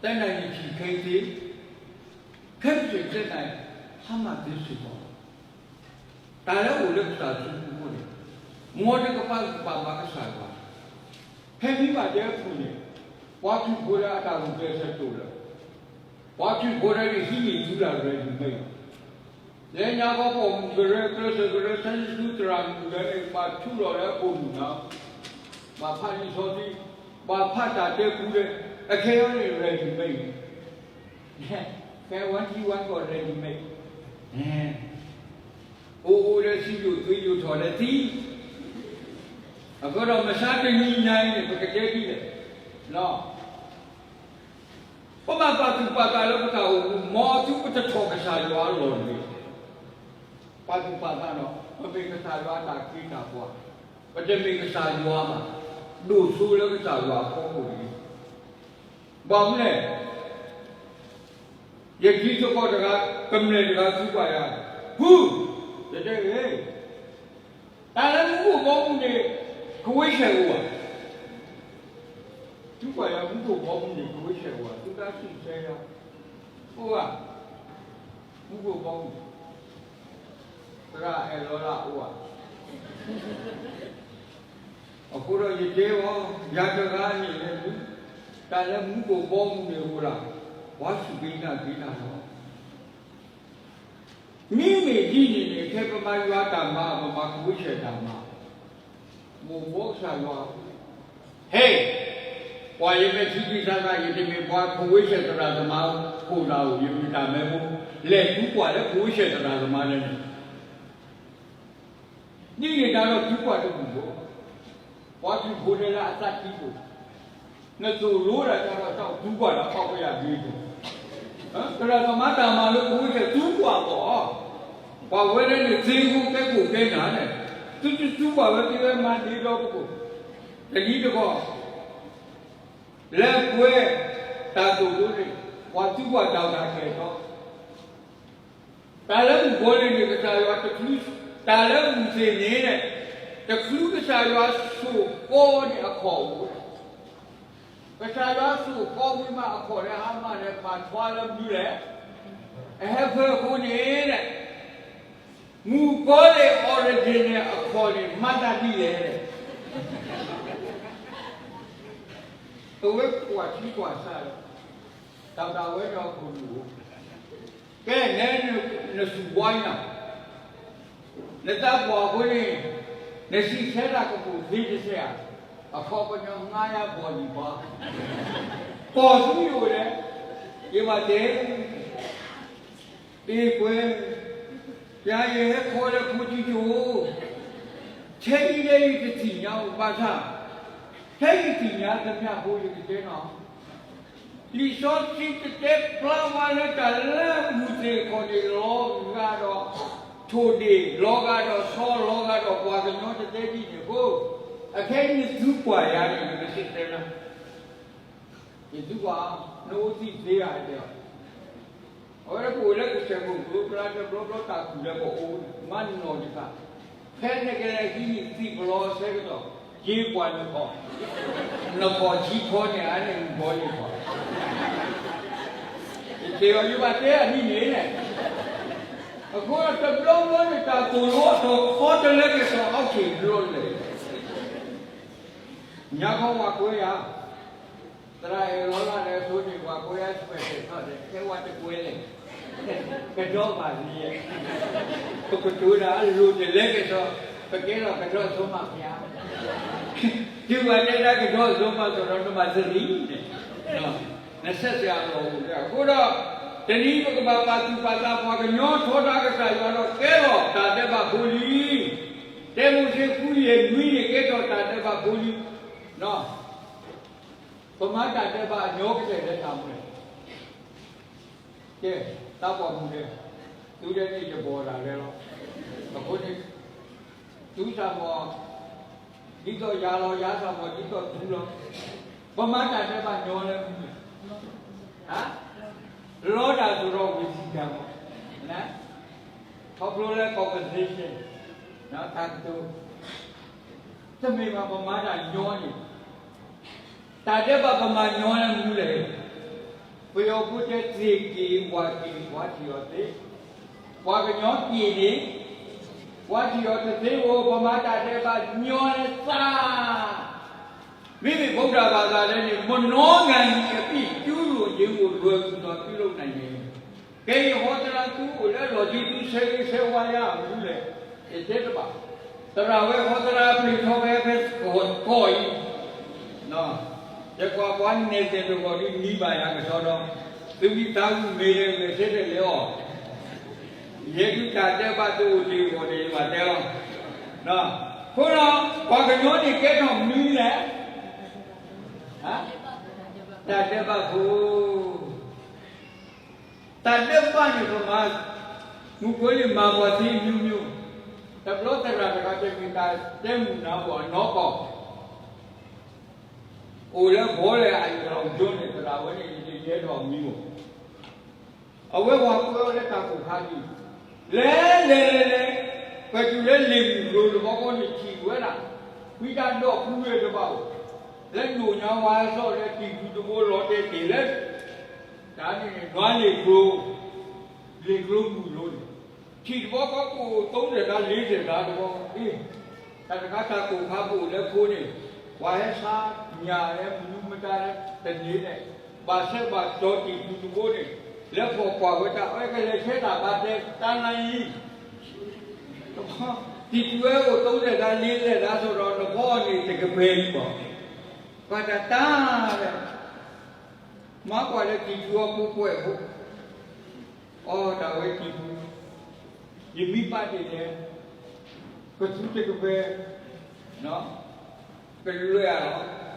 တၢ်နံၤထံခဲအံၤသ့, ခဲမုၢ်ဆ့ၣ်တဲနၤ, ဟါမၢ်သ့စ့ၢ်ကီး, တၢ်လၢအိၣ်လၢကစၢ်စုပူၤန့ၣ်, မ်တကပာ်သူၣ်ပာ်သးဘၣ်ကစၢ်ယွၤ, ဖဲမ့ၢ်ဘၣ်တဲအပူၤန့ၣ်, ပှၤခရံာ်ဖိလၢအတၢ်ဂုာ်ကျဲးစၢးတအိၣ်လၢၤ, ပှၤခရံာ်ဖိလၢန့ၣ်ဟံးန့ၢ်ဒုးတၢ် ready made လီၤ. လၢညါခီပိာ်မုၣ်ကရၢ ကျဲးစၢးကရၢ ဆၢနံၣ်ဆူသရၣ်မုၣ်ကရၢန့ၣ် ဘၣ်ထူလီၤလၢအပိာ်မုၣ်နီၤ, ဘၣ်ဖးလံာ်စီဆှံ, ဘၣ်ဖးတၢ်တဲပူလၢ, အခဲအံၤန့ၣ် ready made န့ၣ်, ဖဲဝါထံဝါကီၢ် ready made န့ၣ်, အိၣ်အိၣ်ဒီးစံယိၣ်သွ့ယိၣ်ထီၣ်ဒီးသံ, အဃိဒီးမဆါတနံၤညါအံၤန့ၣ် ပကတဲဒ်လဲၣ်, လီၤ ပဘၣ်ပာ်သူၣ်ပာ်သးလၢပတၢ်အိၣ်မူ မ်သုပတထီၣ်ကစၢ်ယွၤအလီၢ်တဂ့ၤ. ပာ်သူၣ်ပာ်သးဒီး ပမ့ၢ်ကစၢ်ယွၤအတၢ်ခ့တၢ်ပှၤ, ပတမ့ၢ်ကစၢ်ယွၤဘၣ်, ဒိၣ်စိလၢကစၢ်ယွၤအဖီခိၣ်တဂ့ၤ. ဘၣ်မနုၤလဲၣ်, ယတံၤသကိးတဂၤ ကမျၢၢ်တဂၤသံကွၢ်ယၤ, ဖု, ယတဲ, တၢ်လၢမူခိၣ်ဘီမုၢ်န့ၣ် ကဝ့ဆဲးအိၣ်ဧါ. သံကွၢ်ယၤ မူခိၣ်ဘီမုၢ်န့ၣ် ကဝ့ဆဲးအိၣ်ဧါ, သုတၢ်စံးဆၢယၤ, အိၣ်ဧါ, မူခိၣ်ဘီမုၢ်, သရၣ်အဲၣ်လီၤလၢအိၣ်ဧါ. အဃိဒီးယတဲအီၤ, ယၤတဂၤန့ၣ်လဲၤမူ, တၢ်လၢမူခိၣ်ဘီမုၢ်န့ၣ်အိၣ်ဒၣ်, ပှၤစူၢ်က့ၤနာ်က့ၤတၢ်လီၤ. မ့မ့ၢ်ဒ်န့ၣ်န့ၣ် ထဲပမၤယွၤတၢ်မၤ ပမၤကဝ့ဆဲးတၢ်မၤ, မိၢ်ဘီကစၢ်ယွၤ, ဟဲ, ပှၤယမ့ၢ်ထံထံဆးဆး ယတမ့ၢ်ပှၤကဝ့ဆဲးသရၣ်သမါ ခိၣ်တၢ်အိၣ် ယမ့ၢ်တၢ်မဲဖိ, လဲၤသံကွၢ်လၢကဝ့ဆဲးသရၣ်သမါလၢန့ၣ် ဒ်န့ၣ်တၢ်ဒီးသံကွၢ်တဘူၣ်ဘၣ်, ပှၤခရံာ်ဖိတဲလၢအသးကံၢ်ပူၤ, နသိၣ်လိတၢ်တၢ်ဒီး သံကွၢ်ဒီးပှၤဝဲယၤဒ်သိး, သရၣ်သမါတၢ်မၤလၢကဝ့ဆဲးသံကွၢ်အီၤ, ပှၤဝဲဒၣ်န့ၣ်သ့ဖိကဲကိၣ်ကဲနၤန့ၣ်, သုတသံကွၢ်ဝဲသ့ဝဲမၤန့ၢ်ဒီးပကိၣ်, တနံၤတခီ လၢပှဲၤတၢ်သိၣ်လိန့ၣ်, ပှၤသံကွၢ်တၢ်တၢ်ကဲၣ်တီ တၢ်လၢမုၢ်ဘီလ့ၤန့ၣ် ကစၢ်ယွၤတချုး, တၢ်လၢမုၢ်သ့ၣ်န့ၣ်, တချုးကစၢ်ယွၤစိာ်ဃီန့ၣ်အခီၣ်အိၣ်, ကစၢ်ယွၤစိာ်ဃီဝံၤမးအခီၣ်ဒီးဟါမၢ်ဒီး ပာ်ထွါလၢမနုၤလဲၣ်, အဟဲဖၢအဃိန့ၣ်, မုၢ်ကီၤလံၢ် original အခီၣ်န့ၣ် မၤသးဒ်လဲၣ် အဝဲကွၢ်ထံကွၢ်ဆးဒီး, တၢ်တၢ်ဝဲဒီးခိၣ်နူာ်အိၣ်, ကဲ နဲနစူၢ်ဘီယၤ, နသးပှၢ်အဃိန့ၣ်, နစံးဆၢတၢ်ကပိာ်သ့တစဲးဧါ, အခီပညီငါယၤဘီၣ်လံဘၣ်, ပီၢ်သူယအိၣ်လဲၣ်, ယဘၣ်တဲ တ့ၢ်ကွဲ, ယၤယဟဲခီလၢဖိကၠိကၠိ, ထဲအံၤလၢယတသ့ၣ်ညါအိၣ်ဘၣ်ဆၣ်, ထဲယသ့ၣ်ညါသမျၢ်ဖိယကတဲနီၤ, လံာ်စီဆှံတတဲဖျါဝဲလၢတၢ်လၢမုၢ်သ့ၣ်ခီၣ်န့ၣ် လီၤဂာ်ဒီးထိၣ်ဒ့ၣ် လီၤဂာ်ဒီးဆီ လီၤဂာ်ဒီးပှၤကညီတသ့ဒ်န့ၣ်အဃိ, အခဲအံၤနသံကွၢ်ယၤန့ၣ် နကစံးတဲလၢ ယသံကွၢ်, နအိၣ်သံသ့ဧါတဲ, အဝဲဒၣ်ပအိၣ်လၢကစၢၢ်ခိၣ်ကျိကျါတဘျီဘျီတၢ်ကူၣ်လၢပအိၣ်န့ၣ် မၤနီၣ်တခါ, ဖဲနကလဲၤဟံးန့ၢ်သံၣ်ပလီဆၢကတီၢ် က့ၤကွၢ်နခီၣ်, နခီၣ်ထံခီန့ၣ် အါန့ၢ်မုၢ်ဘီလ့ၤခီၣ်, ယတဲအီၤယဘၣ်တဲအနံၣ်န့ၣ်, အဃိတဘျီဘျီန့ၣ် တၢ်သိၣ်လိအထီၣ်ခီတလၢကစီၣ်အီၣ်က့ၤဘျီလဲၣ် ညါခီဝၤကွဲယၤ, သရၣ်အဲၣ်လီၤလၢ်လၢအဆိန့ၣ် ဝၤကွဲယၤ ဆွဲးဆဲးထီၣ်ဒီး ဟဲဝဲတကွဲလဲၣ်, ကဒီးဘၣ်လံ, ပကတိၤဒၣ်အလိၤတလဲကစီၣ်, ပကဲထီၣ်ကဒီးအစိမးဖျါ, တုၤဘၣ်တဲဒၣ်ကဒီးအစိမးသရၣ် နဘၣ်သရံးန့ၣ်, နဆဲးစၢ်အလီၢ်အိၣ်လၢအဃိဒီး, တနံၤပကဘၣ်ပာ်သူၣ်ပာ်သး ပှၤကညီထီဒါကစၢ်ယွၤဒီးကဲထီၣ်တၢ်ဒဲးဘးဖိလံ, တၢမိၤၡ့ဃုယဲၢ်နွံန့ၣ် ကဲထီၣ်တၢ်ဒဲးဘးဖိလံ, ပမၤတၢ်ဒဲးဘးအညီကတဲာ်လၢတၢ်မနုၤလဲၣ်, ကဲ, တၢ်ပိာ်မုၣ်ဒဲး, သုဒဲးန့ၣ်ယဘီၣ်တၢ်လဲလီၤ, အဃိန့ၣ်, သုစၢ်မီၤ, ဒ်သိးယၤလီၤ ယၤစၢ်မီၤ ဒ်သိးသုလီၤ, ပမၤတၢ်ဒဲးဘးညီလၢမနုၤလဲၣ်, လီတၢ်သရိာ်ဝံၤစံၣ်တၢ်မီၤ, ခီဖျိလၢ compensation, တၢ်ကတိၤ, တမ့ၢ်ဘၣ်ပမၤတၢ်ညီန့ၣ်, တၢ်ဒဲးဘးပမၤညီလၢမနုၤလဲၣ် ပယီၤဖိတဲသ့ၣ်က့ၤဝၣ်က့ၤ ပှၤထံၣ်အီၤသ့, ပှၤကညီက့ၤန့ၣ် ပှၤထံၣ်အီၤတသ့ဧိၤ, ပမၤတၢ်ဒဲးဘးညီလၢသး, မ့မ့ၢ် ဗုဒ္ဓဘာသာ လၢန့ၣ် မနီၤဂၤနံၤအပြည့် ကျူးလွန်ခြင်းကို လွယ်ကူစွာ ပြုလုပ်နိုင်တယ်. ကဲအံၤ ဟောသရၣ်သူအိၣ်လၢလီၢ်ခံသူဆၢဂ့ၤဆၢဝါယၤမနုၤလဲၣ်, ယတဲတဘၣ်, သရၣ်ဝဲဟောသရၣ်ပျံၤထီၣ်ဝဲဖဲကီၢ်အံၤ ယကွၢ်ပှၤနဲၣ်သ့ၣ်တဂီၤဒ်နံၤဘၣ်ယၤကစီဒီ, သုမ့ၢ်သးဝံၣ်မ့ၢ်ဒီးဂဲၤဆၢထၢၣ်လဲၤအီၤ, ယဲဒုးတၢ်တဲဘၣ်တအိၣ်တ့ၢ်အဂီၢ်န့ၣ် ယဘၣ်တဲလီၤ. အဃိဒီး ပှၤကညီန့ၣ်ကဲထီၣ်မနုၤလဲၣ်, တၢ်ဒဲးဘးဖိ, တၢ်ဒဲးဘးန့ၣ် ပမၤ, မူခိၣ်လံၢ်မၤပှၤသ့ မျိုးမျိုး, တဘျီသရၣ်တဂၤတမ့ၢ်တၢ်တဲမုာ်နၤပှၤအနီၢ်ကီၢ် အိၣ်လၢဘီလဲၣ်အလီၢ်ကၠိန့ၣ် သရၣ်ဝဲန့ၣ် ယတယဲထီၣ်မံၤအိၣ်, အဝဲပှၤကွဲးဝဲလၢတၢ်ကိၢ်ခါဒံး, လဲၤလဲၤလဲၤလဲၤ, ပတုၤလၢလ့ၣ်မုၢ်ကျိၤတဘျီဃီန့ၣ် ထံၣ်ဝဲဒၣ် ဝံတၢ်ဒီးဖုဂ့ၤတဘၣ်အိၣ်, လၢဒိၣ်ညါဝါစီၣ်လၢတံၤသူတဘိလီၤတဲာ်တ့ၢ်လၢ တၢ်န့ၣ်န့ၣ် နွါလ့ၣ်ကျိၤ လ့ၣ်ကျိၤမုၢ်ကျိၤန့ၣ်, ထံၣ်တဘျီဃီကအိၣ် သုံးဆယ် သး လေးဆယ် သးတဘျီဃီ, တၢ်တခါတၢ်ကိၢ်ခါပအိၣ်လၢဖိန့ၣ်, ပှၤဟဲဆါညၣ်လၢမနုၤမတၤလၢတန့ၢ်လဲၣ်, ဘၣ်ဆၢဘၣ်တီၤတံၤသူတဘိန့ၣ်, လၢဖီၣ်ကွၢ်ဝဲတၢ်အဝဲကလဲၤဆဲတၢ်ဘၣ်တဲတၢ်နါအံၤ တံၤသူဝဲအိၣ် သုံးဆယ် သး လေးဆယ် သး စိဒီး နဘီန့ၣ်တကပၤလံဘၣ်, ပှၤတၢ်တၢ်လဲၣ်, မၤကွၢ်လၢတံၤသူအဖိကွဲးဖိ, အီ တၢ်ဝဲတံၤသူ, ယမံပာ်တ့ၢ်လဲၣ်, ကသူတကပၤ, ကလွဲၢ်အလီၤ,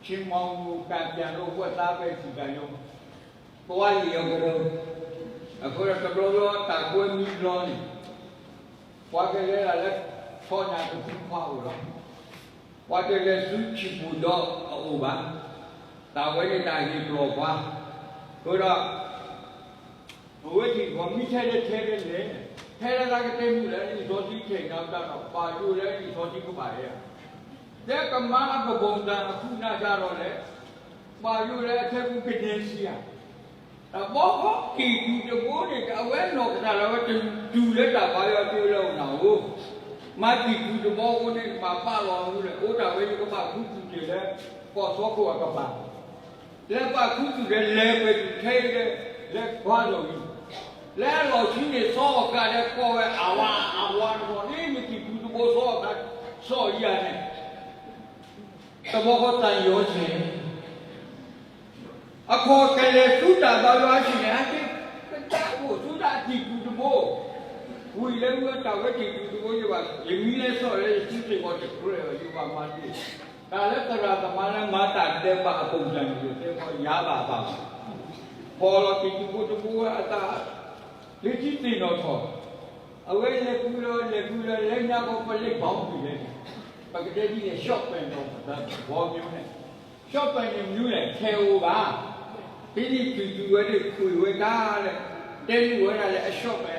ဆ့မီၤမူကၣ်ပၠၣ်လိဝဲသးပဲာ်ထံၣ်တၢ်ညီ, ပှၤလံၣ်အကရၢ, အဃိဒီးတဘျီဘျီတၢ်ကွဲမံဘျီန့ၣ်, ပှၤကလဲၤဒၣ်လၢ ဆီညၣ်တဖုခွါအိၣ်လီၤ, ပှၤတလဲၤဆူဆံၣ်ပူၤဒီးအအိၣ်ဘၣ်, တၢ်ဝဲန့ၣ်တၢ်ဟ့ၣ်ပျီၢ်ပှၤ, အဃိဒီး အဝဲသ့ၣ်ပှၤမ့ၢ်ထဲလဲၣ်ထဲလဲၣ်လဲၣ်, ထဲလၢတၢ်ကတဲမုာ်လၢလံာ်စီဆှံထဲနၤတၢ်ဒီး ပာ်ယိၣ်လၢလံာ်စီဆှံကပာ်ယဲ, လၢကမၤအကဘီၣ်တၢ်အဃုနၢ်တၢ်ဒီးလဲၣ်, ပာ်ယိၣ်လၢအထဲပူၤကနဲစံယၤ, တၢ်ဘီဃီကံၢ်ပူၤတဘိန့ၣ် အဝဲနီၢ်ကစၢ်ဒၣ်ဝဲတတုၤလၢတၢ်ဘါယွၤက့လၢအအိၣ်နၤဧိၤ, မၤကံၢ်ပူၤတဘီဃီန့ၣ် မၤပာ်လီၤအမူလၢ အိၣ်တၢ်ဝဲယကဘၣ်ခူသူၣ်တ့ၢ်လၢ ကီၢ်ဆီခိၣ်အကပၤ လၢဘၣ်ခူသူၣ်ဒီးလဲၤကွဲၤထူၣ်ထဲအံၤဒီး လဲၤကွၢ်လီၤအံၤ, လၢအလီၢ်ဆံန့ၣ်ဆီအီၣ်ကးဒီးကိးဝဲအဝါအဝါတဘီန့ၣ် မ့ၢ်ကံၢ်ပူၤတဘိဆီအီၣ်ကး ဆီအီၣ်ယၤန့ၣ်, တဘီဃီသးယီၤဆဲး အခီၣ်ကလဲၤဆူတၢ်ဘါယွၤအဟံၣ်န့ၣ် အက့ၤကဒါအိၣ်ဆူတၢ်ကံၢ်ပူၤတဘိ, ဝံၤလၢမ့ၢ်တၢ်ဝဲကံၢ်ပူၤတဘိယဘၣ်, ယမံလၢဆီၣ်လၢယစုသ့ၣ်ကီးတကြၢးအီၤ ယဘၣ်မၤတ့ၢ်, တၢ်လၢသရၣ်သမါလၢမၤတၢ်ဒဲးဘးအပူၤတၢ်န့ၣ် ယတဲခီယၤဘၣ်ဘၣ်, ဖီၣ်လီၤကံၢ်ပူၤတဘိဝဲအသး, လၢထံသ့ၣ်နီၣ်ထီၣ်, အဝဲလဲၤကွံာ်လီၤ လဲၤကွံာ်လီၤ လဲၤညါကီးပလဲၤဘီမုၢ်လဲၣ်န့ၣ်, ပကတဲဒ်န့ၣ် ရှော့ပဲ ဒီးပသးသဝီမျိုးန့ၣ်, ရှော့ပဲ န့ၣ်မနုၤလဲၣ် ထဲအိၣ်ဘၣ်, ဖဲန့ၣ်တုၤတုၤဝဲန့ၣ် ကွံာ်ဝဲဒၣ်လၢ တဲနုာ်ဝဲဒၣ်လၢအရှော့ပဲ,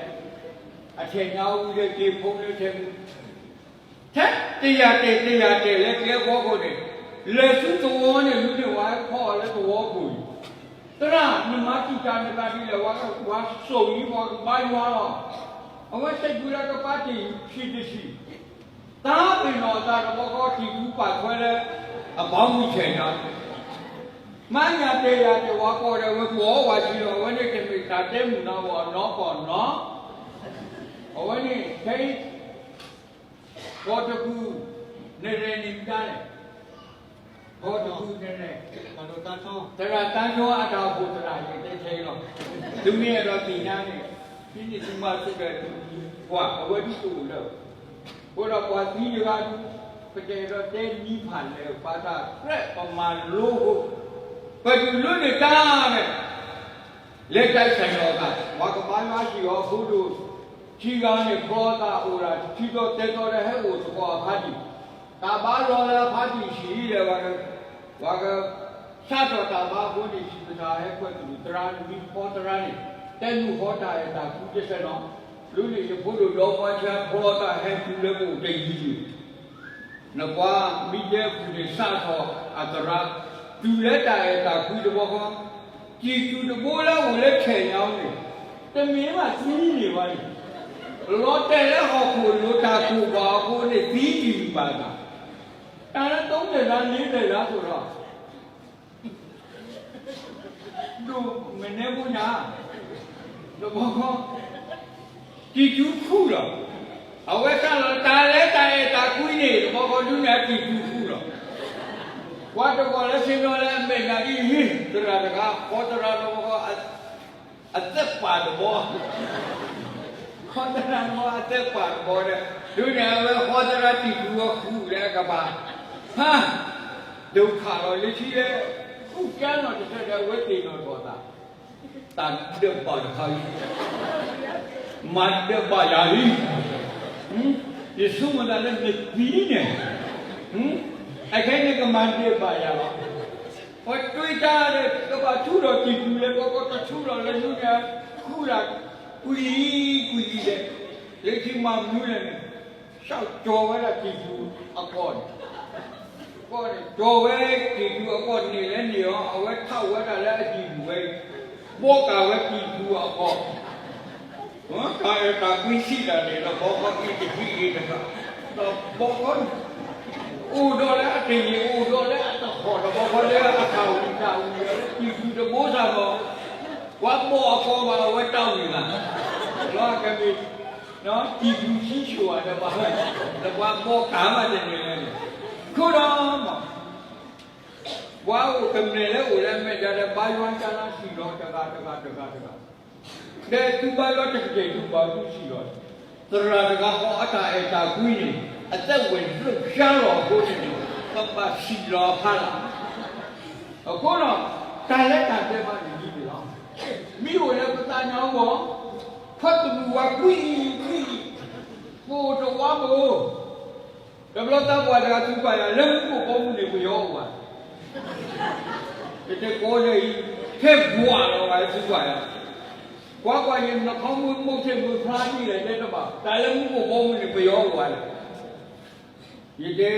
အထဲညါဝံၤဒီးက့ၤဖိလၢထဲမူ ထဲတယၤတဲာ်တယၤတဲာ်လၢကျဲဘီခိၣ်န့ၣ်, လဲၤဆူသဝီန့ၣ် မနုၤန့ၣ် ဝဲဖီၣ်အီၤလၢသဝီပူၤအံၤ, သရၣ် နမၤတံာ်တာ်နသးဒ်လဲၣ် ဝဲကကွၢ်စိာ်အံၤ ပှၤကဘါယွၤလီၤ, အဝဲစံးဘျုးလၢကပာ်တ့ၢ်ဆံးတဆံး, တၢ်ပ့ၤနီၣ်အသးတဘီဃီ တံၢ်ကူပာ်ထွဲလၢ အဘီမုၢ်ဆဲးညါ မၤညၣ်တဲာ်ယၤတဲာ်ဝဲကိးဒီး အဝဲကိးအီၣ်ဝဲဆံးလီၤ, အဝဲန့ၣ်တမ့ၢ်တၢ်တဲမုာ်နၤအီၤနီၢ်ကီၢ်နီၢ်, အဝဲန့ၣ် ဖဲအံၤ ကီၢ်တကူၣ် နရဲၣ်န့ၣ်မတၤလဲၣ်, ကီၢ်တကူၣ်နရဲၣ်, သရၣ်တၢ်ညီအတၢ်အိၣ်ဖှိၣ်သရၣ် ယတဲထဲအံၤလီၤ, သုမ့ၢ်အဲၣ်ဒိးသ့ၣ်ညါန့ၣ်, ဖဲန့ၣ်သုမၤစၢၤဒီးကွၢ် အဝဲဒၣ်တအိၣ်လၢ အဃိဒီးပှၤသံတဂၤဒုး ပတအဲၣ်ဒိးတဲမံၤဖးလဲၣ် ပှၤတၢ်ကြၢးပမၤလိဃိ, ပတုၤလၢန့ၣ်တၢ်န့ၣ် လဲၤတၢ်ဆဲးလီၤသး ပှၤကဘါယွၤဟံၣ်အီၤဖိဒိၣ် ခံဂၤန့ၣ် ဖျီသးအိၣ်ဒၣ် ခံသီသၢသီဒီးဟဲအိၣ်သကိးအဖါတံၢ်, တၢ်ဘါလီၤလၢအဖါတံၢ်ဆံးဒီး ပှၤက ပှၤက စးထီၣ်တၢ်ဘါအဃိန့ၣ် ဆံးပတၢ်ဟဲကွဲးကလုၢ်သရၣ် နမံၤဖီသရၣ်န့ၣ် တဲနုာ်ဃီတၢ်အဲၣ်တၢ်ကွံတစဲးနီၤ, လၢန့ၣ်ယဖိဒိၣ်ဒီပှၤဆါဖျီသးဟဲတုၤလၢပအိၣ်တယံၤယံၤ နကွၢ်မံဒဲပူၤန့ၣ် စးထီၣ်အသရၣ် တုၤလၢတၢ်အဲၣ်တၢ်ကွံတဘျီဃီ, တံၢ်တူၢ်တဘိလၢအအိၣ်လၢခဲၣ်ညါန့ၣ်, တမ့ၢ်ဘၣ်သံန့ၢ်ဘၣ်န့ၣ်, လီၤတဲာ်လၢဟီၣ်ခိၣ်လိၤတၢ်ကိၢ်ဘၣ်အဃိန့ၣ် သံတမုာ်ဘၣ်တၢ်, တၢ်လၢတိတဲာ်တၢ်လ့တဲာ်တၢ်အသိးဒီး ဒိၣ်မနဲဖိညါ, တဘီဃီ, တံၢ်တူၢ်ဃူလီၤ. အဝဲတၢ်လီၤတၢ်လၢတၢ်အဲၣ်တၢ်ကွံန့ၣ် တဘီဃီဒုးနဲၣ်တံၢ်တူၢ်ဃူလီၤ. ပှၤတဂီၤလၢဆ့ၣ်နီၤလၢအမဲာ်ညါဒ်အံၤ, သရၣ်တဂၤ ဃီသရၣ်တဘီဃီ အသဲပာ်တဘီ ဃီသရၣ်တဘီအသဲပာ်တဘီဒီး, ဒုးနဲၣ်အဝဲဃီသရၣ်တံၢ်တူၢ်အဃူဒီးအကပၤ, ဟါ, ဒုးခးလီၤလၢထံလၢ, ဃူကၢနီၤတထၢဒီး အဝဲသ့ၣ်နီၣ်ထီၣ်သး, တၢ်ဒဲးဘးတခါအံၤ, မၤဒဲးဘးယၤလံ, ယဆိကမိၣ်သးလၢနသံန့ၣ်, အခဲအံၤန့ၣ်ကမၤဒဲးဘးယၤလီၤ. ပှၤတွံၢ်တၢ်ဒီး ကဘၣ်ထူဒီးတံၢ်တူၢ်လၢကီကီ တထူလီၤလၢနူန့ၣ်, ဃူဒၣ်ကွံာ်ကွံာ်ဒီး, လၢခံမၤမနုၤလဲၣ်န့ၣ်, စးကၠီၤဝဲဒၣ်တံၢ်တူၢ်အကီၢ်န့ၣ်, ကီၢ်န့ၣ် ကၠီၤဝဲတံၢ်တူၢ်အကီၢ်န့ၣ်လဲၣ်န့ၣ်အီၤ အဝဲထီၣ်ဝဲဒၣ်လၢအတံၢ်တူၢ်ဝဲ, ဘီကၤဝဲတံၢ်တူၢ်အကီၢ် တၢ်အဲၣ်တၢ်ကွံစံးတၢ်န့ၣ် တဘီဃီအံၤတဟံးအံၤတဂၤ, တဘီဃီန့ၣ်, အိၣ်ဒီးလၢအတယံာ် အိၣ်ဒီးလၢအတဃီၣ် တဘီဃီလၢအတၢ်ဝံတၢ်ဝံၤလၢ တံၢ်တူၢ်တဘိစၢ်ဘီ, ပှၤဘီအကီၢ်ဘၣ်အဝဲတၢ်ဝံၤဘၣ်, လီၤကမ့ၢ်, တံၢ်တူၢ်ဆံဆိၣ်ဘၣ်ဒီးဘၣ်, ဒီးပှၤဘီကၤဘၣ်တန့ၢ်လဲၣ်န့ၣ်, ခိၣ်ဒီးမး ပှၤအိၣ်ကမျၢၢ်လၢအိၣ်လၢမဲာ်ညါဒီး ဘါယွၤကလါစံၣ်လီၤတဂၤတဂၤတဂၤတဂၤ, ဒီးသုဘါယွၤတကတဲာ်ဒုးဘၣ်သုစံၣ်လီၤ, သရၣ်တဂၤဃီအတၢ်အဲၣ်တၢ်ကွံန့ၣ် အသးဝဲၢ်လိာ်ဖျါလီၤအဃိန့ၣ်န့ၣ်, ပဘၣ်စံၣ်လီၤဖးလီၤ, အဃိဒီး, တၢ်လၢတၢ်ဒဲးဘးန့ၣ်ဒ်န့ၣ်လီၤ, မ့ၢ်အိၣ်လၢပသးညါအဂီၢ်, ခီတမုၢ်ဝါကွံကွံ, ပအိၣ်တဝါဘိ တဘျီသးပှၢ်တဂၤသုပှၢ်ယၤ လၢမူခိၣ်ဘီမုၢ်န့ၣ် ပယီၤအိၣ်ဘၣ်, ပတဲကိးလၢအံၤ, ထဲဘှၣ်လီၤဘၣ်သုပှၢ်ယၤ, ကွၢ်ကွၢ်ယဲ နခီမူမုၢ်ဆ့ၣ်မုၢ်ဖျါဒ်လဲၣ်တဲတဘၣ် တၢ်လၢမူခိၣ်ဘီမုၢ်န့ၣ် ပယီၤအိၣ်ဘၣ်လဲၣ်, ယတဲ,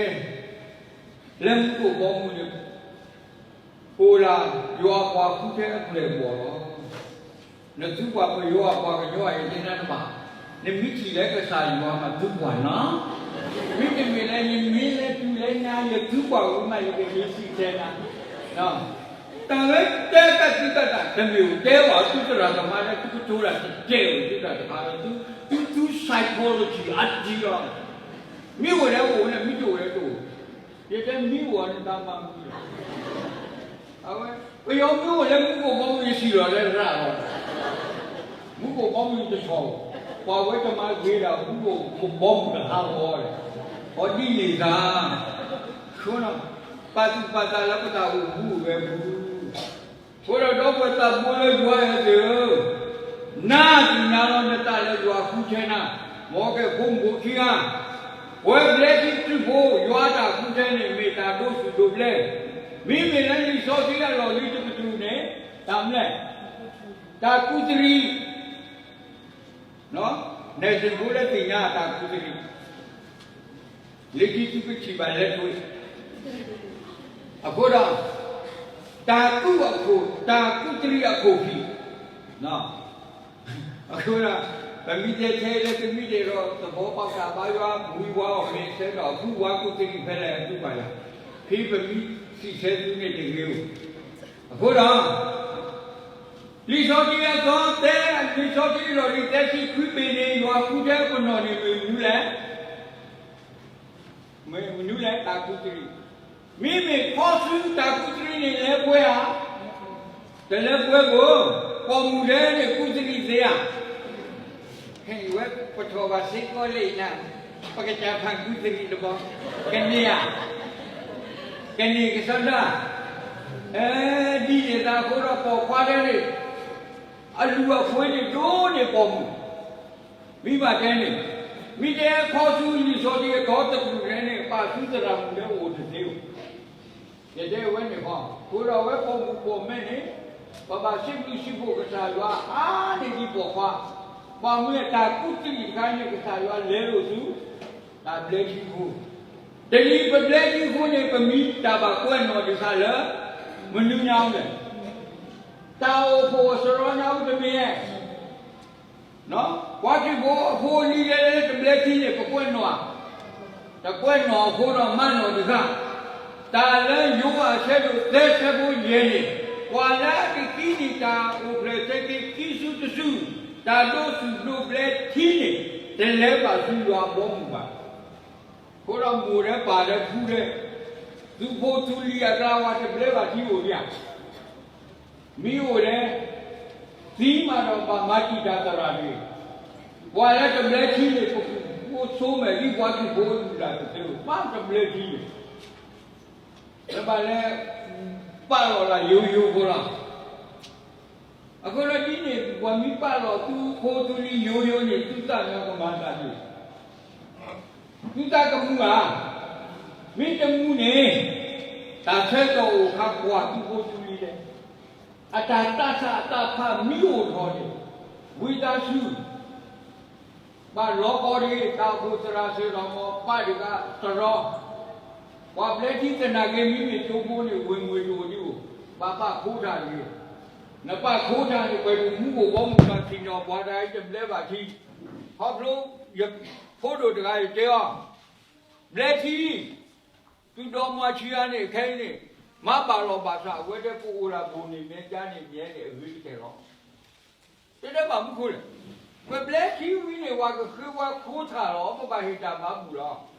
လၢမူခိၣ်ဘီမုၢ်န့ၣ် အိၣ်လၢယွၤအပှၤဃုထၢအပျဲၢ်အဘီၣ်လီၤ. နသုပှၢ်ပယီၤအပှၤကညီအံၤ ယတဲနၤတဘၣ်, နမ့ၢ်ထံၣ်လၢကစၢ်ယွၤမၤသုပှၢ်နီၤ, မ့တမ့ၢ်လၢယမ့ၢ်လဲၤတုၤလၢညါ ယသုပှၢ်ဝံၤမး ယကမ့ၢ်စံးတဲနၤ, တၢ်လၢတဲတၢ်သုတၢ်တၢ် တမ့ၢ်အိၣ်တဲဘၣ်သုသရၣ်သမါလၢသုကတိၤတၢ်တကဲအိၣ်သုတၢ်တခါလၢသု, သု psychology အါတံၢ်လီၤ, မ့ၢ်အိၣ်ဒီးအိၣ်န့ၣ် မ့ၢ်တအိၣ်ဒီးတအိၣ်, ယတဲမ့ၢ်အိၣ်န့ၣ်တၢ်မၤမုာ်လီၤ အဝဲ, ပယီၤမ့ၢ်အိၣ်လၢမူခိၣ်ဘီမုၢ် ယစံၣ်လီၤလၢရၤလီၤ, မူခိၣ်ဘီမုၢ်တဆီၣ်, ပှၤဝဲတမၤဂ့ၤဒၣ်မူခိၣ်ဘီမုၢ်တဟးဂီၤဒီး, အီၤဒ်န့ၣ်သး, ဆိနီၤ, ပာ်သူၣ်ပာ်သးလၢပတၢ်အိၣ်မူအိၣ်ဂဲၤပူၤ အဃိဒီးဒီပုၢ်ဝဲၢ်သးဘိလၢယွၤအဲၣ်သ့ၣ်ဧၢ, နၤသ့ၣ်ညါလီၤနသးလၢယွၤဃုထၢနၤ, မ်ကဲဖိမုၣ်ဖိခံဂၤ, ပဝဲဘျဲထံတြူၢ်ဖိ ယွၤအတၢ်ဃုထၢန့ၣ် မ့ၢ်တၢ်ဒိးသူၣ်ဒိးဘျၢ, မ့မ့ၢ်လၢလံာ်စီဆှံအလီၢ်လံၤတကတြူၢ်န့ၣ်, တၢ်မနုၤလဲၣ်, တၢ်ကူးသရံး နဲၣ်သုးဖိလၢသ့ၣ်ညါတၢ်ကူးသရံး, လၢခံသုကထံၣ်ဘၣ်လၢတွ့, အဃိဒီး, တၢ်ကူးအခိၣ်, တၢ်ကူးသရံးအခိၣ်ဖံး, အဃိဒီး, ပမ့ၢ်တဲထဲလၢကမံၤဒဲးဒီး သဘီပာ်ကဘါယွၤ ဝံၤဝါအီၤမ့ၢ်ဆၢဒီး အကူဝါကူးသရံးဖဲလဲၣ်အသုပာ်ယွၤ, ဖဲပမ့ၢ်စံးဆၢသုန့ၣ်တဂ့ၤဧိၤ, အဃိဒီး လံာ်စီဆှံအသီတဲ, လံာ်စီဆှံလီၢ်လံၤသၢဆံခွံဘ့ၣ်န့ၣ် ယွၤဃုထၢပနီၣ်န့ၣ်မ့ၢ်မနုၤလဲၣ်, မ့ၢ်မနုၤလဲၣ် တၢ်ကူးသရံး, မ့မ့ၢ်ခီဆူတၢ်ကူးသရံးန့ၣ်လဲၤပှဲၤဧါ, တလဲၤပှဲၤဘၣ်, ပိာ်မုၣ်ဒဲန့ၣ်ကူးသရံးသ့ဧါ, ဝဲပထီၣ်ဘၣ်စ့ၢ်ကီးလံနၤ, ပကစၢ်ဖးကူးသရံးတဘီ, ကန့ၢ်ဧါ ကန့ၢ်ကစီဒီ, ဒ်န့ၣ်သးအဃိဒီးပိာ်ခွါဒဲန့ၣ်, အလုၢ်အပှ့ၤန့ၣ်ဒိၣ်န့ၢ်ပိာ်မုၣ်, မ့ၢ်ဘၣ်တဲန့ၣ်, မ့ၢ်တဲခီဆူလံာ်စီဆှံအသီတကတြူၢ်န့ၣ် ပာ်ဆူသရၣ်မုၣ်လၢအိၣ်တသ့ဧိၤ, ယတဲဝဲန့ၣ်ဃီ, အဃိဒီးအဝဲပိာ်မုၣ်ပိာ်မၢၤန့ၣ်, ပဘၣ်စံးဘျုးစံးဖှိၣ်ကစၢ်ယွၤအါန့ၢ်ဒံးပိာ်ခွါ, ဘၣ်မနုၤတၢ်ကူးသရံးတခါန့ၣ် ကစၢ်ယွၤလဲလိာ်ဆူ, တၢ်ဘျၢထံအဃိ, တနံၤပဘျၢထံအဃိန့ၣ် ပမံၤတၢ်ဘၣ်ကွဲးနီၣ်ဒံးဆၣ်လၢ, မနုၤညါလဲၣ် တၢ်အိၣ်ဖှိၣ်အစရီညါအူတမ့ၢ်, ပှၤခရံာ်ဖိအဖိအလံၤလၢတဘျၢထံန့ၣ် ပကွဲးနီၣ်ဧါ, တကွဲးနီၣ်အဃိဒီးမၤနီၣ်တဂၤ, တၢ်လၢယိၤဟၣ်အဆၢဒိၣ်သၢဆၢဖိယဲၢ်န့ၣ်, ပှၤလၢအကသံန့ၢ်တၢ်အိၣ်ဖျဲၣ်ဆၢက့ၤခံစုတစု, တၢ်ဒိးသူၣ်ဒိးဘျၢထံန့ၣ်, တလဲၤဘၣ်ဆူယွၤအဘီအမုၢ်ဘၣ်. အဃိဒီးမိၢ်ဒီးပၢ်ဒီးဖုဒီး, သုးဖိသုးလံၤအကျါဝဲတဘျၢဘၣ်ထံအိၣ်ဒံးဧါ. မ့ၢ်အိၣ်ဒီး, သံမးဒီးဘၣ်မၤတံာ်တာ်သရၣ်တဂ့ၤ. ပှၤလၢတဘျၢထံန့ၣ် ပကူၣ်ဖိဆိမဲာ်ဒ်ပှၤခရံာ်ဖိအလုၢ်အလၢ်တသ့ဘၣ်, တဘျၢထံန့ၣ်, လၢဘၣ်လၢ ပာ်လီၤလၢယိယိဖိလီၤ. အဃိဒီးဒ်န့ၣ် ပှၤမ့ၢ်ပာ်လီၤသုးဖိသုးလံၤယိယိန့ၣ် သုသးညီကမၤသးဒ်, သုသးကမုာ်ဧါ. မ့ၢ်တမုာ်န့ၣ်, တၢ်ဆၢကတီၢ်အိၣ်ခါကွၢ်သုးဖိသုးလံၤလဲၣ်, အတၢ်သးဆးအသးဖးမ့ၢ်အိၣ်ထီၣ်န့ၣ်, ဝံသးစူၤ ဘၣ်လီၤကီဒံး တၢ်အိၣ်ဖှိၣ်သရၣ်စၢၤဒီးမ့ၢ်ပၢ်တဂၤစရီ, ပှၤဘျၢထံသနာ်က့ မ့မ့ၢ်ကၠိဖိန့ၣ် ဝင်ငွေ တအိၣ်ဒံးအိၣ်, ဘၣ်ပာ်ခိးတၢ်တဂ့ၤ. နပာ်ခိးတၢ်န့ၣ် ပှဲၤဒိၣ်မူအိၣ်ဘီမုၢ်ဘၣ်ထံၣ်န့ၣ် ပှၤတဂၤအံၤတဘျၢဘၣ်ထံ, ခီဖျိ ယဖိဒိၣ်တဂၤအံၤတဲအီၤ, ဘျၢထံ သုဒီမါဆံးအါန့ၣ် ခဲအံၤန့ၣ်, မၤဘၣ်လီၤဘၣ်စး အဝဲဒၣ်ကအိၣ်ဒၣ်ဘိၣ်န့ၣ်မဲာ်ကါန့ၣ် မဲာ်န့ၣ်အဂ့ၤကတၢၢ်လီၤ. တဲဒၣ်ဘၣ်မူခိၣ်လဲၣ်, ပဘျၢထံဝံၤန့ၣ် ပှၤကဃ့ဝဲခိးထၣ်လီၤ, ပဘၣ်ဟ့ၣ်တၢ်မၤဘူၣ်လီၤ.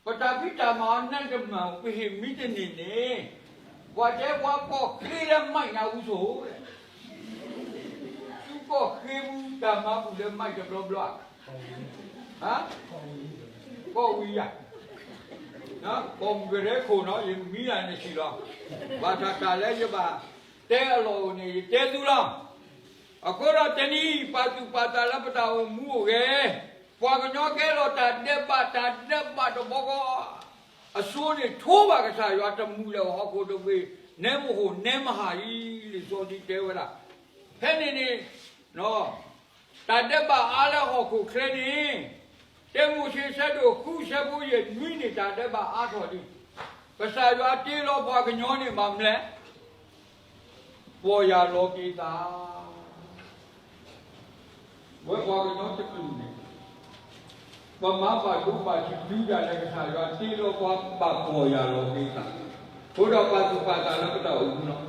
ပတၢ်ဖံးတၢ်မၤအီၤနၢ်တမံၤ ပဟ့ၣ်မံတန့ၢ်န့ၣ်, ပှၤတဲပှၤကီၢ်ဃ့လၢမံၣ်ညါအူစိၤ သုကီၢ်ဃ့မူတၢ်မၤဘူၣ်လၢမံၣ်တဘျီဘျီ, ကီၢ်ဝံၤယၤ, ကီၢ်မုၢ်ကရဲခိၣ်နီၤ ယမံလၢနဆံးလီၤ. ဘၣ်ဆၣ်တၢ်လၢယဘၣ်တဲအလီၢ်အိၣ်န့ၣ် ယတဲသုလီၤ. အဃိဒီးတနံၤအံၤ ပာ်သူၣ်ပာ်သးလၢပတၢ်အိၣ်မူအိၣ်ဂဲၤ, ပှၤကညီကဲလီၤတၢ်ဒဲးဘး တၢ်ဒဲးဘးတဘီကီ အစိန့ၣ် ထိဘၣ်ကစၢ်ယွၤတမူးလၢၤဟီၣ်ခိၣ်တဘ့ၣ် နဲမဟိၣ်နဲမဟၣ်အံၤ လံာ်စီဆှံတဲဝဲဒၣ်. ဖဲန့ၣ်န့ၣ် တၢ်ဒဲးဘးအါလၢဟီၣ်ခိၣ်ချၢန့ၣ်, တၢမိၤၡ့ဆၢဒိၣ်ဃုဆၢဖိယဲၢ်နွံန့ၣ် တၢ်ဒဲးဘးအါထီၣ်လံ. ကစၢ်ယွၤတ့လီၤပှၤကညီန့ၣ် ဘၣ်မနုၤလဲၣ်, ပီၢ်ယၢ်လီၤက့ၤသး ဝဲပှၤကညီတကလုာ်န့ၣ်, ပမၤဘၣ်ဒိဘၣ်ထံးတုၤဒၣ်လဲာ် ကစၢ်ယွၤတ့လီၤပှၤဘၣ်ပီၢ်ယၢ်လီၤက့ၤသး, အဃိဒီးပာ်သူၣ်ပာ်သးလၢပတၢ်အိၣ်မူလီၤ.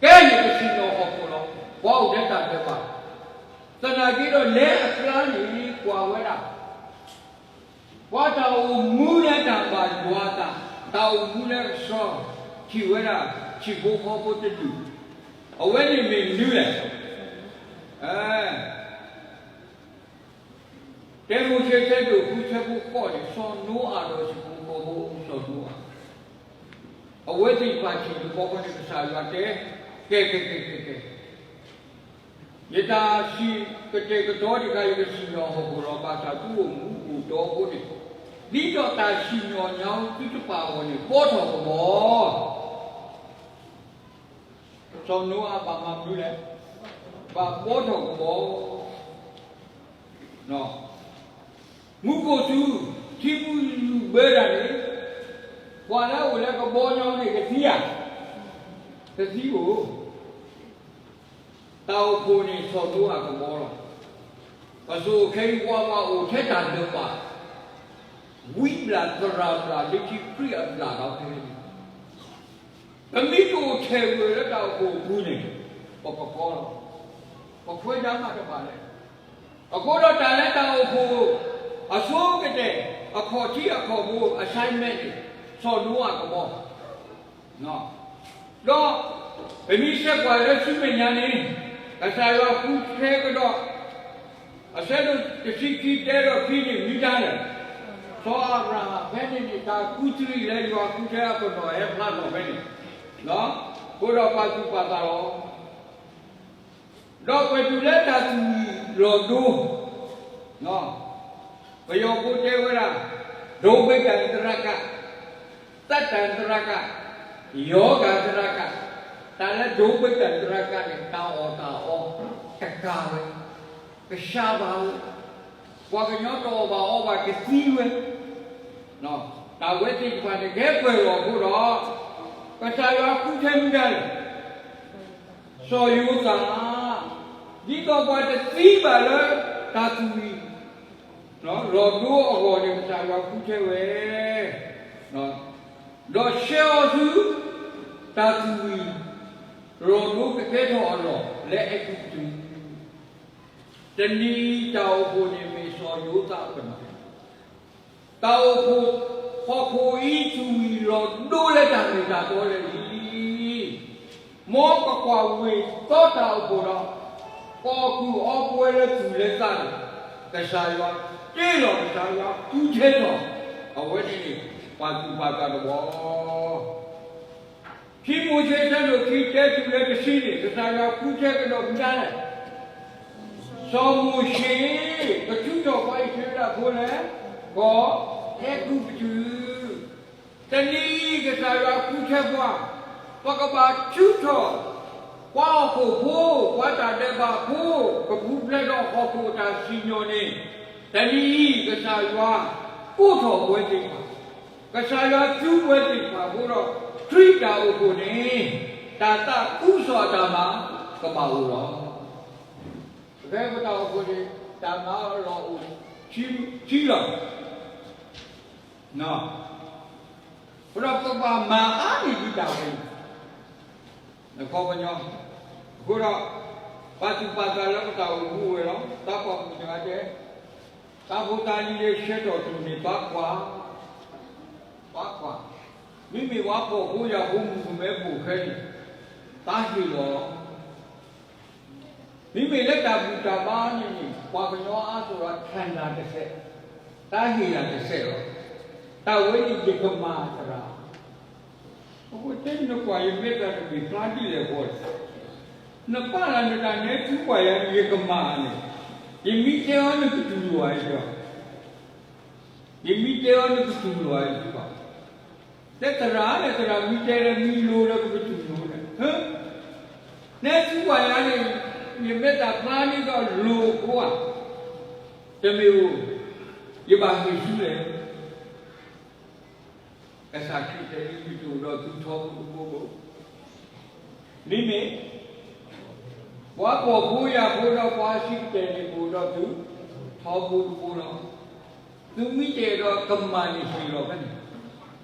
ကဲန့ၣ်ပစံၣ်ညီၣ်ဟီၣ်ခိၣ်လီၤ. ပှၤအိၣ်ထဲတၢ်ဒဲးဘး, သနာ်က့ဒီးလဲၤအကျါန့ၣ် ကွၢ်ဝဲဒၣ် ပှၤတၢ်အိၣ်မူလၢတၢ်ဘၣ်ယွၤအသး, တၢ်အိၣ်မူလၢကဆှီ, ထံၣ်ဝဲဒၣ် ထံဖိကီၢ်ဖိတဒူၣ်, အဝဲန့ၣ်မ့ၢ်မနုၤလဲၣ်. တၢမိၤၡ့ဆၢဒိၣ်ဃုဆၢဖိဃိးန့ၣ် စီၤနိအၤဒီးထံဖိကီၢ်ဖိ စီၤနိအၤ, အဝဲသ့ၣ်တဖၣ်ထံၣ်တဘျီဃီန့ၣ် ကစၢ်ယွၤတဲ, ကဲ ကဲ ကဲ ကဲ ကဲ ယတၢ်စံၣ်ကတဲာ်ကတီၤတခါ ယကစံၣ်ညီၣ်ဟီၣ်ခိၣ်လီၤ. ဘၣ်ဆၣ်သုအိၣ်မူအိၣ်တီအဃိန့ၣ်, ဒ်သိးတၢ်စံၣ်ညီၣ်ညါသုတပာ်အဂီၢ်န့ၣ် ဘှီထီၣ်ကဘီ စီၤနိအၤဘၣ်မၤမနုၤလဲၣ်, ဘၣ်ဘှီထီၣ်ကဘီ. မူခိၣ်စူၤ ထံမူလုၢ်ဘၢတၢ်န့ၣ်, ပှၤလၢအအိၣ်လၢကဘီညီန့ၣ် ကသံဧါ, ကသံဧိၤ. တၢ်အိၣ်ဖှိၣ်န့ၣ် စီၤနိအၤကဘီလီၤ. ပစိၤခဲအံၤပှၤဘၣ်အိၣ်ထဲတၢ်ဒဲးဘး, ဝံဘျၣ်သရၣ်ဘျၣ် လၢခံခရံာ်အဘျၣ်ဒီးဖဲန့ၣ်, ပမ့ၢ်တအိၣ်ထဲးဂၢၢ်လၢတၢ်အိၣ်ဖှိၣ်အပူၤန့ၣ်, ပကကီလီၤ. ပခွဲးဒၣ်မးတဘၣ်လဲၣ်. အဃိဒီးတၢ်လၢတၢ်အိၣ်ဖှိၣ် အဆိကတၢၢ် အခီၣ်ထံးအခီၣ်ဘိ assignment န့ၣ် စီၤနိအၤကဘီ ဒီး ပမ့ၢ်ဆဲးကွၢ်လၢဆူမဲာ်ညါန့ၣ် ကစၢ်ယွၤဃုထၢကဒီး အဆၢဒိၣ်တဆံခံ တၢဒီးခံန့ၣ် မ့ၢ်တၢ်လဲၣ်, စီၤအၤဘြၤဟၣ် ဖဲန့ၣ်န့ၣ် တၢ်ကူၣ်သရံးလၢယွၤဃုထၢအပနီၣ်ဟဲဖျါထီၣ်ဖဲန့ၣ်, အဃိဒီးပာ်သူၣ်ပာ်သးလီၤ. ဒီးကွဲးတုၤလၢတၢ်သူၣ်ဝံၣ်လီၤဒိ ပယီၤဖိတဲဝဲဒၣ် ဒိဘ့ကၣ်တရကၣ်, သးတၢ်တရကၣ်, ယီၤကၣ်တရကၣ်, တၢ်လၢဒိဘ့ကၣ်တရကၣ်န့ၣ် တၢ်အီၣ်တၢ်အီ တကးဝဲ, ကစၢ်ဘၣ်ဝဲ, ပှၤကညီတအီၣ်ဘၣ်အီဘၣ်ကသံဝဲ, တၢ်ဝဲသ့ၣ်တဖၣ်န့ၣ် ကဟဲပၢၢ်လီၤအဃိဒီး ကစၢ်ယွၤဃုထၢမနုၤလဲၣ်. စီၤယိၤသး, ဒ်သိးပှၤတသံဘၣ်လၢတၢ်သူၣ်ဝံၤ လီၤဒိအဂီၢ်န့ၣ် ကစၢ်ယွၤဃုထၢဝဲ, ဒီးဆှၢအီၤဆူ တၢ်သူၣ်ဝံၤ လီၤဒိကကဲထီၣ်အလီၢ်လၢအဲၤကူပတူး, တနံၤအံၤတၢ်အိၣ်ဖှိၣ်န့ၣ်မ့ၢ်စီၤယိၤသးအပနီၣ် တၢ်အိၣ်ဖှိၣ်, ဟီၣ်ခိၣ်အံၤသူၣ်ဝံၤလီၤဒိလၢတၢ်မ့ၢ်တၢ်တီလၢာ်လံ. မ်ကကွၢ်ဝ့ၢ်သီတၢ်အိၣ်ဖှိၣ်ဒီး ကိးကုၢ်အီပဝဲလၢသူၣ်လၢသးန့ၣ်, ကစၢ်ယွၤတ့လီၤ ကစၢ်ယွၤဃုထၢထီၣ်, အဝဲန့ၣ်န့ၣ် ပှၤသူၣ်ပှၤသးတဝီ ခံမိၤၡ့ဆၢဒိၣ်ခံ တၢတုၤလၢတဆံန့ၣ် ကစၢ်ယွၤဃုထၢကဒီးမတၤလဲၣ်. စီၤမိၤၡ့ ကထုးထီၣ်ပှၤအံၣ်စရ့လးဖိလၢ ကီၢ်အဲၤကူပတူး, တနံၤအံၤကစၢ်ယွၤဃုထၢပှၤ, ပကဘၣ်ထုးထီၣ် ပှၤဟီၣ်ခိၣ်ဖိ, ပှၤတၢ်ဒဲးဘးဖိ, ကပူၤဖျဲးဒီးဟီၣ်ခိၣ်အတၢ်စံၣ်ညီၣ်န့ၣ်, တနံၤအံၤကစၢ်ယွၤကိးထီၣ်ပဝဲသ့ၣ်တဖၣ်, ကစၢ်ယွၤသူပဝဲသ့ၣ်တဖၣ်အဃိဒီး ခရံာ်တၢ်အိၣ်ဖှိၣ်န့ၣ် တၢ်သးခုကစီၣ်အတၢ်မၤကဘၣ်အိၣ်လီၤ. ဖဲပတၢ်အိၣ်ဖှိၣ်န့ၣ် တၢ်မၤအလီၢ်အိၣ် ခံလီၤ. အဃိဒီးပကဘၣ်မၤအါန့ၢ်ဒံးတၢ်ဝဲန့ၣ် အခီပညီ, အဃိဒီး ပှၤသူၣ်ပှၤသးလၢပတၢ်အိၣ်မူအိၣ်ဝဲလီၤ. သးပှၢ်မုၣ်တဂၤတဲ, တၢ်ဖိတၢ်လံၤလၢဆှၢထီၣ်တၢ်န့ၣ် ပှၤကွၢ်, ပှၤကွၢ်, မ့မ့ၢ်ပှၤဖှီၣ်ဖိယာ်ဖိမုၣ်ကမဲဖိခဲအံၤ, တၢ်ဟ့ၣ်လီၤလီၤ. မ့မ့ၢ်လၢတၢ်ဘူၣ်တၢ်ဘါန့ၣ်န့ၣ် ပှၤကညီအါသိးဒီး ထၢၣ်နၢ်တစဲး, တၢ်ဟ့ၣ်ယၤတစဲးလီၤ. တၢ်ဝဲန့ၣ်ယကမၤသရၣ်, အဃိတဲနကွၢ်ယမဲာ်သၣ်တဘ့ၣ်ဖျါဒ်လဲၣ်ဃီလဲၣ်, နပာ်လၢနတၢ်နဲထူပှၤယၤန့ၣ် ယကမၤန့ၣ်, ယမ့ၢ်တဲအီၤနကတူၢ်လိာ်အီၤ, ယမ့ၢ်တဲအီၤနကတူၢ်လိာ်အီၤဘၣ်. တဲသရၣ်န့ၣ် သရၣ်မ့ၢ်တဲလၢမ့ၢ်လိၤလၢပကတူၢ်လိာ်န့ၣ်, နဲထူပှၤယၤန့ၣ် ယမဲာ်သၣ်ဖျါဒ်သိးလိၤဖိဧါ, တမ့ၢ်ဧိၤ, ယဘၣ်ဟ့ၣ်ဆူလဲၣ်. ကစၢ်ခရံာ်တဲလၢယတအိၣ်ဒီးသုထီဘိတဘိဘၣ်. မ့မ့ၢ် ပှၤဖှီၣ်ဖိယာ်ဖိဒီးပှၤအဆံးကတၢၢ်န့ၣ် ကအိၣ်ဒီးသုထီဘိတဘိလီၤ. သုမ့ၢ်တအဲၣ်ဒိးကမၤန့ၣ်ဟ့ၣ်လီၤဖဲန့ၣ်,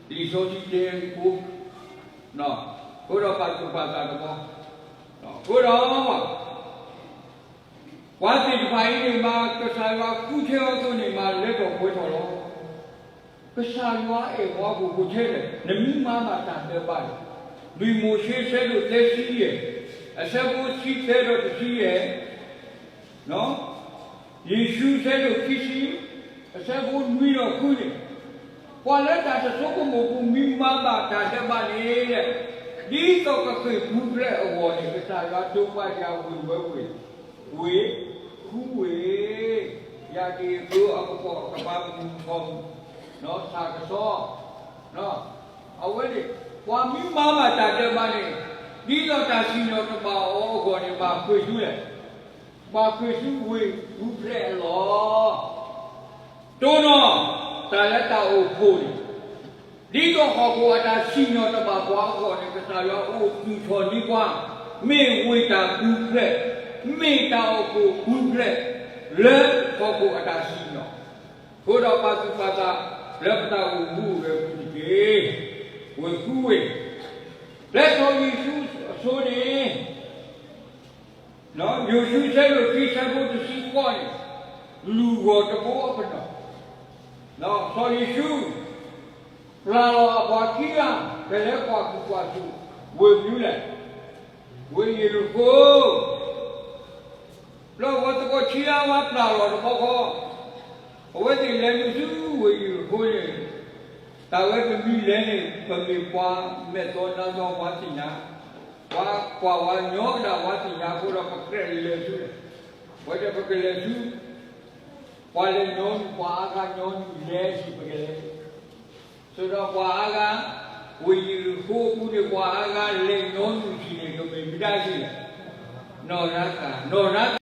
လံာ်စီဆှံတဲအဃိ, အဃိဒီးပှၤသူၣ်ပှၤသးတဘီ, အဃိဒီး ပှၤသ့ၣ်တဖၣ်အံၤန့ၣ်မး ကစၢ်ယွၤဃုထၢအီၤအသိးန့ၣ်မး လဲၤထီၣ်ပှဲၤထီၣ်လီၤ. ကစၢ်ယွၤအဲၣ်ပှၤဟီၣ်ခိၣ်ဖိထဲလဲၣ်, နမ့ၢ်မၤဘၣ်တၢ်ဒဲးဘးန့ၣ်, လွံၢ်မိၤၡ့ဆၢဒိၣ်သၢဆံယဲၢ်, အဆၢဖိဆံသၢဒီးတဆံယဲၢ်, ယ့ၣ်ၡူးဆၢဒိၣ်ခံဆံ, အဆၢဖိနွံဒီးဃုန့ၣ်, ပှၤလၢတၢ်တဆိကမိၣ်ပူၤမ့ၢ်မၤဘၣ်တၢ်ဒဲးဘးန့ၣ်, ဒ်သိးကဃ့ၢ်ပူၤဖျဲးအဂီၢ်န့ၣ် ကစၢ်ယွၤဒိးပှၤယၤဝ့ၢ်ဝဲဝ့ၢ်, ဝ့ၢ်, ဃုဝ့ၢ်, ယၤဒ့ၣ်ဒိအကပိာ်အကပၤမုၢ်ထီၣ်မုၢ်, ဆၣ်ကဆီ, အဝဲန့ၣ် ပှၤမ့ၢ်မၤဘၣ်တၢ်ဒဲးဘးန့ၣ်, ဒ်သိးတၢ်စံၣ်ညီၣ်တဘၣ်အီၤအဂီၢ်န့ၣ် ဘၣ်ဃ့ၢ်ဆူလဲၣ်, ဘၣ်ဃ့ၢ်ဆူဝ့ၢ်ပူၤဖျဲးအလီၢ် တိၢ်နီၣ် တၢ်လၢတၢ်အိၣ်ဖှိၣ်န့ၣ်, ဒ်သိးဟီၣ်ခိၣ်အတၢ်စံၣ်ညီၣ်တဘၣ်ပှၤအဂီၢ်န့ၣ် ကစၢ်ယွၤအိၣ်သူၣ်ထီၣ်န့ၢ်ပှၤ, မ့ၢ်ဝ့ၢ်တၢ်ပူၤဖျဲး, မ့ၢ်တၢ်အိၣ်ဖှိၣ်ပူၤဖျဲး, လၢဟီၣ်ခိၣ်အတၢ်စံၣ်ညီၣ်, အဃိဒီးပှၤသူၣ်ပှၤသးလၢပတၢ်အိၣ်မူအိၣ်ဂဲၤအပူၤတက့ၢ်, ဝ့ၢ်ဃုဝ့ၢ်, လၢစီၤယ့ၣ်ၡူးအစိၤန့ၣ် ယိၤၡူးဆၢဒိၣ်ခံဆၢဖိတဆံဃိးန့ၣ်, လူၢ်ဂီၤတဘိအပနီၣ်, စီၤယ့ၣ်ၡူး ပျၢ်လီၤအပှၤခံဂၤ ကလဲၤကွၢ်ကူၣ်ကွၢ်ဆူၣ် ဝ့ၢ်မနုၤလဲၣ်, ဝ့ၢ်ယရံၣ်ဃိၣ် လၢဝဲသကိးဆံးအါဝဲပျၢ်လီၤတဘျီဃီ, အဝဲသ့ၣ်လဲၤနုာ်ဆူဝ့ၢ်ယရံၣ်ဃိၣ်န့ၣ်, တၢ်ဝဲပမ့ၢ်လဲၤန့ၣ် ပမ့ၢ်ပှၤမဲာ်သီနါသီပှၤသ့ၣ်ညါ, ပှၤကွၢ်ဝဲညီကဒၣ်ပှၤသ့ၣ်ညါအဃိဒီး ပကြၢးလဲၤဆူလဲၣ်, ဝဲဒၣ်ပကလဲၤဆူ ပှၤလဲၤညီနုၢ် ပှၤအါဂၤညီနုၢ်လဲၤဆူပကလဲၤ, ဆိဒီးပှၤအါဂၤ, ဝ့ၢ်ယရံၣ်ဃိၣ်အပူၤန့ၣ် ပှၤအါဂၤလဲၤညီနုၢ်ဆူန့ၣ် ကမ့ၢ်မတၤဆူလဲၣ်, နီၢ်ရၤကၤ, နီၢ်ရၤ